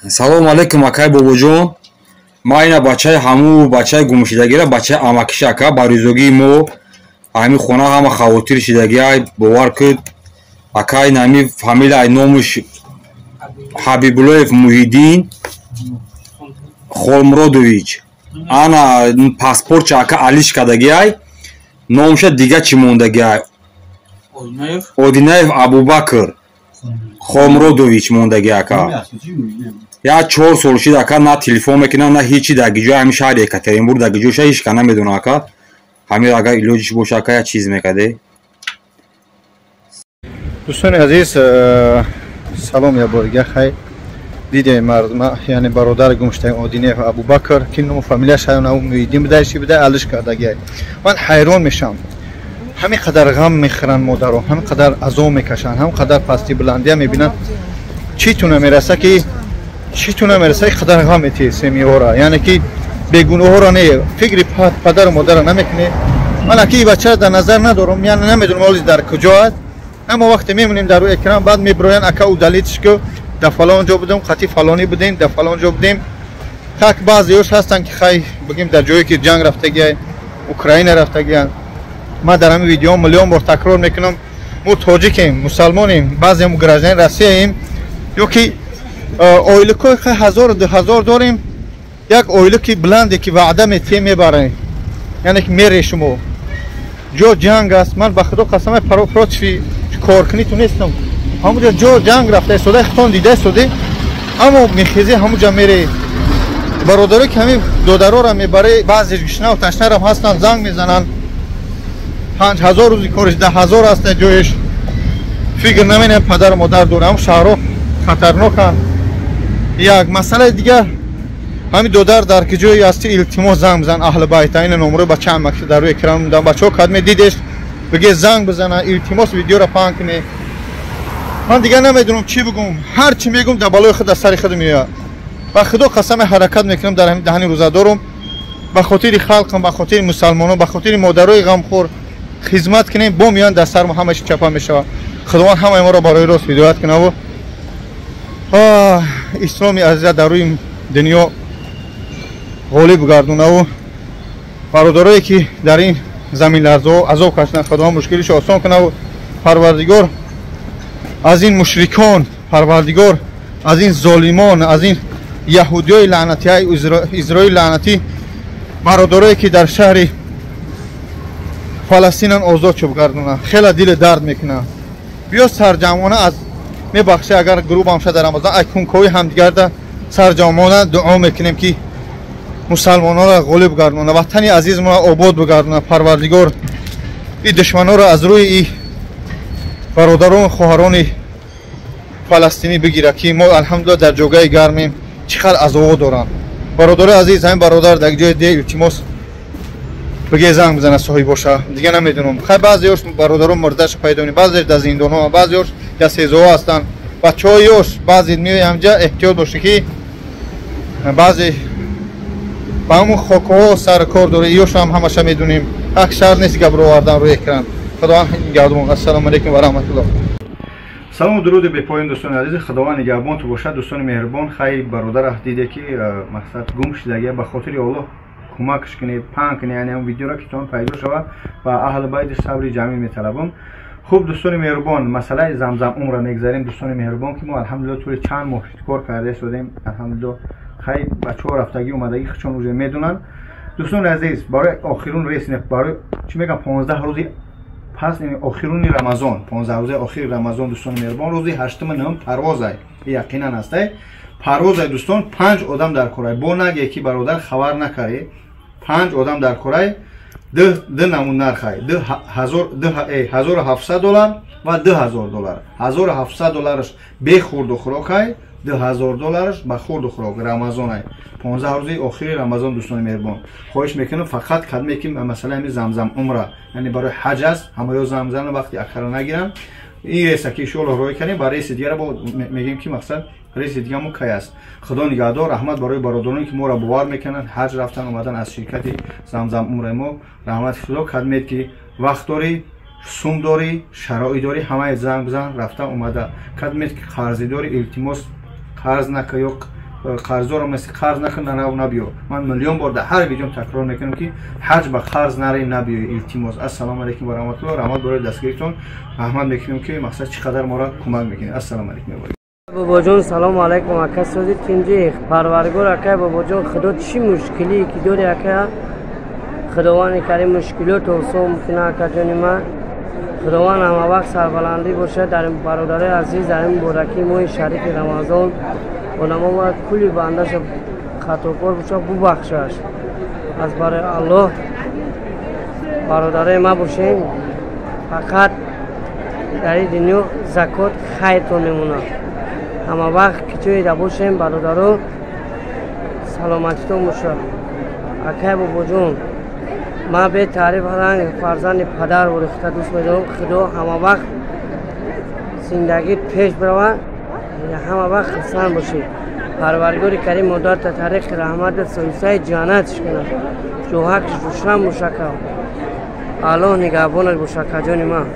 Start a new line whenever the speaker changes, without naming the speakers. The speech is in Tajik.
Салому алейкум, акай Бобоҷон. Ма ина бачаи ҳаму бачаи гумшидагира, бачаи амакиша, ака, ба рӯзогии мо ҳами хона ҳама хавотир шидаги. Ай, бовар куд, акай, нами фамилия, ай, номуш Ҳабибуллоев Муҳиддин Холмуродович. Ана паспортча, ака, алиш кадаги, ай, номуша дига чӣ мондаги, ай, Одинаев Абубакр Холмуродович мондаги, ака. Я 4 сол шид, ака, на телефон мекунам, на ҳечи. Дар гиҷои ҳами шаҳри Екатеринбург, дар гиҷоша ҳеч ка намедонам, ака. Ҳамин агар илоҷиш боша, ака, як чиз мекарде.
Дӯстони азиз, салом як бор дига. Хай, дидем, мардума, яъне бародари гумшудаи Одинев Абубакр, ки ному фамилияш Муҳиддин буда, чи буда, алиш кардагиай. Ман ҳайрон мешавам, ҳамин қадар ғам мехӯранд модаро, ҳамин қадар азоб мекашанд, ҳамин қадар пасти баландия мебинанд. Чӣ ту намераса ки, чӣ ту намераса, ки қадар ғам метиҳӣ семьяҳоро, яъне ки бегуноҳоро? Не фикри падару модарро намекунӣ. Ман аки бачаро дар назар надорам, яъне намедонам ҳоли дар куҷо аст, аммо вақте мемонем дар рӯи экран, баъд мебироянд: «Ака, удалить ку, дар фалон ҷо будем, қати фалонӣ будем, дар фалон ҷо будем». Так, баъзеёш ҳастанд, ки хай бигем, дар ҷое ки ҷанг рафтагиай, Украина рафтагиянд. Ман дар ҳамин видео миллион бор такрор мекунам: мо тоҷикем, мусалмонем, баъземо гражданин Россияем ё ки ойликои хай ҳазору 2000 дорем. Як ойлики баланде ки ваъда метиҳем, мебарем, яъне ки мере шумо ҷо ҷанг аст. Ман ба Худо қасам, против коркуниту нестам. Ҳамуҷо ҷо ҷанг рафта истода, хитон дида истоде, аммо мехезе, ҳамуҷа мере. Бародаре ки ҳамин додарора мебаре, баъзе гишнаву ташнарам ҳастанд, занг мезананд: 5000 рӯзи кориш, 10 000 аст ҷоеш. Фикр наменем, падару модар дорам, ҳам шаҳрҳо хатарноканд. Як масъалаи дигар: ҳамин додар дар ки ҷое ҳасти, илтимос, занг бизан аҳли байта. Ина номерои бача амаки дар рӯи экран мундам. Бачаҳо, кадме дидеш, биге занг бизана. Илтимос, видеоро паҳн кунед. Ман дигар намедонам чӣ бигӯм. Ҳар чӣ мегӯм, дар балои худ, дар сари худ меояд. Ба Худо қасаме, ҳаракат мекунам, дар ҳамин даҳани рӯзадорум, ба хотири халқам, ба хотири мусалмонон, ба хотири модарои ғамхӯр хизмат кунем. Бо меоянд, дар сармо ҳамаи чапа мешавад. Худованд ҳамаи моро барои рост ҳидоят кунаву исломи азиза дар рӯи дунё ғолиб гардонаву бародарое ки дар ин заминларзаҳо азоб кашиданд, Худованд мушкилишо осон кунаву Парвардигор аз ин мушрикон, Парвардигор аз ин золимон, аз ин яҳудиёи лаънатӣ, Изроили лаънатӣ, бародарое ки дар шаҳри Фаластинан, озод чӯб гардонад. Хеле дили дард мекунад. Биё сарҷамъона аз мебахшӣ, агар грубам шад, дар Рамазон айкункови ҳамдигарда сарҷамъона дуо мекунем, ки мусалмононро ғолиб гардона, ватани азизмонро обод бигардона. Парвардигор и душманонро аз рӯи и бародарон, хоҳарони фаластинӣ бигира, ки мо, алҳамдулилла, дар ҷогаи гармем. Чӣ қадр азобо доранд, бародари азиз. Ҳамин бародар дар ҷои де, илтимос, биге занг бизана соҳибоша. Дига намедонам. Хай, баъзеёш бародарон мурдаша пайдо, баъзеш дар зиндонҳо, баъзеёш дар СИЗО ҳастанд. Бачаҳои ёш баъзе меои ҳамҷа, эҳтиёт боша, ки баъзе ба ҳамун хокҳо сар кор дора. Ёшам ҳамаша медонем, ҳақ шар нест гап овардан рӯи экран. Худованд нигаҳбон. Ассалому алайкум ва раҳматуллоҳ. Салому дуруди бепоён, дӯстони азиз, Худованд нигаҳбонту бошад. Дӯстони меҳрубон, хай, бародара диде ки мақсад гум шудагия, ба хотири Оллоҳ кӯмакш кунед, паҳн кунед, яъне ҳам видеоро, ки то пайдо шавад. Ва аҳли байти сабри ҷамил металабам. Хуб, дӯстони меҳрубон, масъалаи Замзам умра мегзарем. Дӯстони меҳрубон, ки мо, алҳамдулилла, тӯли чанд моҳ кор карда истодем, алҳамдулилла. Хай, бачаҳо рафтагӣ, омадагӣ худшон уже медонанд. Дӯстони азиз, барои охирун рейс, барои чӣ мегӯям, 15 рӯзи пас, охируни Рамазон, 15 рӯзаи охири Рамазон, дӯстони меҳрубон, рӯзи ҳаштуми нӯҳум парвозай, яқинан ҳастай, парвозай. Дӯстон, панҷ одам дар корай. Бо наге ки бародар хабар накарӣ. Панҷ одам дар корай, ду намуд нархай: 1700 доллар ва 2000 доллар. 1700 доллараш бе хурду хӯрокай, 2000 доллараш ба хурду хӯрок. Рамазонай, 15 рӯзи охири Рамазон. Дӯстони меҳрубон, хоҳиш мекунам, фақат кадме ки масъалаи ҳами Замзам умра, яъне барои ҳаҷ аст, ҳамаё замзам вақти акара нагиранд. Ин рейса ки иншоаллоҳ роҳӣ кардем, ба рейси дигара бо мегӯем, ки мақсад рейси дигамо кай аст. Худо нигаҳдор. Раҳмат барои бародароне ки моро бовар мекунанд, ҳаҷ рафтан омадан аз ширкати Замзам умраи мо. Раҳмати Худо. Кадмед ки вақт дорӣ, сум дорӣ, шароит дорӣ, ҳамаи занг бизан, рафта омада. Кадмед ки қарзӣ дорӣ, илтимос, қарз нака ё Қарздорам нест, қарз накун, нарав, набиё. Ман миллион бор дар ҳар видеом такрор мекунам, ки ҳаҷ ба қарз наре, набиё, илтимос. Ассалому алайкум ва раҳматуллоҳ. Раҳмат барои дастгиритон, раҳмат мекунем, ки мақсад чӣ қадар моро кӯмак мекунед. Ассалому алайкум.
Бобоҷон, салому алайкум, ака. Сози тинҷи парваргор. Акай бобоҷон, худо чӣ мушкилие ки дори, ака, худованди карим мушкилот осон мекуна. Акаҷони ман, худованд ҳама вақт сарбаландӣ бошад. Дар бародарои азиз, дар ин муборакии моҳи шарифи Рамазон одамо бояд кулли бандаша хатокор боша, бубахшаш аз барои Аллоҳ. Бародарои ма бошем, фақат дар ин дунё закот хайртон мемонад. Ҳама вақт ки ҷоеда бошем, бародаро, саломатитон бошад. Акай бобоҷон, ман бетаъриф ранг фарзанди падар урихта дӯст медорам. Худо ҳама вақт зиндагӣ пеш бирава, ҳама вақт хурсанд бошед. Парвардигори карим модарта тариқи раҳмата соисаи ҷаннатш кунад, ҷоҳакш рӯшан бошака, Аллоҳ нигаҳбонаш боша, акаҷони ман.